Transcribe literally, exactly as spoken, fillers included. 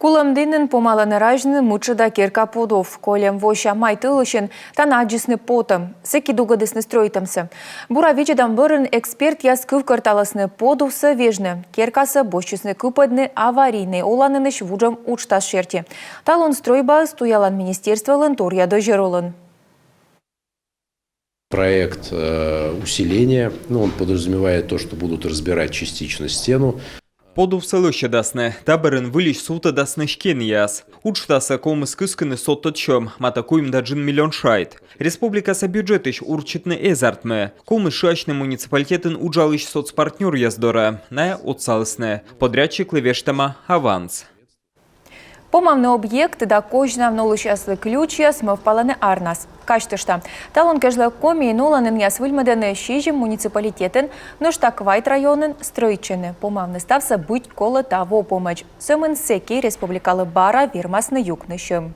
Кулӧмдінын помалӧны разьны мытшӧда керка подув. Кольӧм вося май тӧлысьын тані аддзисны потӧм. Сэки дугӧдісны стрӧитӧмсӧ. Бура видзӧдӧм бӧрын экспертъяс кывкӧрталісны подувсӧ вежны. Керкасӧ босьтчисны кыпӧдны аварийнӧй оланінысь вуджӧм уджтас серти. Талун стрӧйбаыс туялан министерстволӧн торъя дӧзьӧр улын. Проект э, усиления, ну, он подразумевает то, что будут разбирать частично стену. Подувсӧ лӧсьӧдасны, та бӧрын выльысь сувтӧдасны стенъяс. Уджтасӧ ковмис кыскыны содтӧд сьӧм, матӧ куим да джын миллион шайт. Республикаса бюджетысь урчитны эз артмы. Ковмис шыасьны муниципалитетын уджалысь соцпартнёръяс дорӧ. Найӧ отсалісны. Подрядчиклы вештӧма аванс. Помавны объект да козьнавны олысьяслы ключьяс мӧвпалӧны арнас. Казьтышта, талун кежлӧ Комиын оланінъяс выльмӧдӧны сизим муниципалитетын, нӧшта квайт районын стрӧитчӧны. Помавны ставсӧ быть колӧ таво помӧдз. Сӧмын сэки республикалы бара вермасны юкны сьӧм.